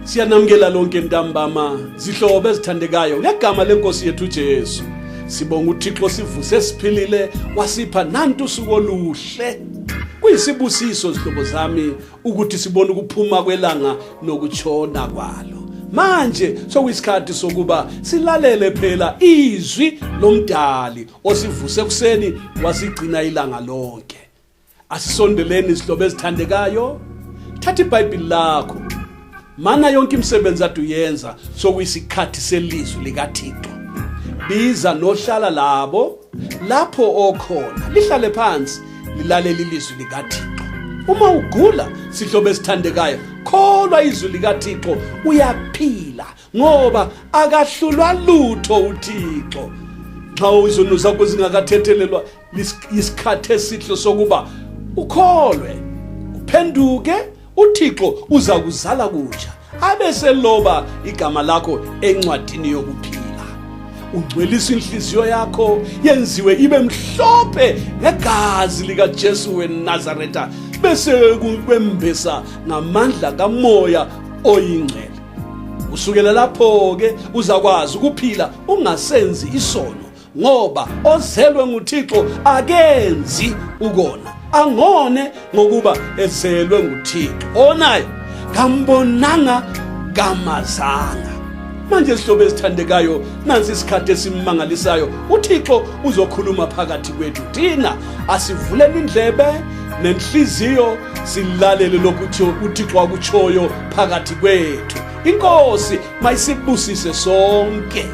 Siyanamukela lonke ntambama zihlobo ezithandekayo ngegama lenkosi yethu Jesu. Sibonga uThixo sivuse siphilile wasipha nantu usuku oluhle. Kuyisibusiso zihlobo zami ukuthi sibone ukuphuma kwelanga nokutshona kwalo. Manje sokuyisikhathi sokuba silalele phela izwi lomdali osivuse kuseni wasigcina ilanga lonke. Asisondeleni izihlobo ezithandekayo. Thatha iBhayibheli lakho. Mana yonke imisebenzi ade uyenza sokuyisikhathi selizwi likaThixo. Biza nohlala labo lapho okhona. Lihlale phansi lilalele ilizwi likaThixo. Uma ugula sihlobo esithandekayo, kholwa izwi likaThixo uyaphila ngoba akahlulwa lutho uThixo. Xa izono zakho zingakathethelelwa isikhathi esihle sokuba ukholwe uphenduke uThixo uza kuzala kutsha abeseloba igama lakho encwadini yokuphila ungcwelisa inhliziyo yakho yenziwe ibe mhlophe ngegazi likaJesu weNazaretha bese kwembesa ngamandla kamoya oyingcwele usukela lapho ke uzakwazi ukuphila ungasenzi isono ngoba ozelwe nguThixo akenzi ukona angone ngokuba ezelwe nguThixo onayo kambonanga kamazanga manje sihlobo ezithandekayo nansi isikhathi esimangalisayo uThixo uzokhuluma phakathi kwethu thina asivuleni indlebe nenhliziyo silalele lokhu uThixo akutshoyo phakathi kwethu inkosi mayisibusise sonke.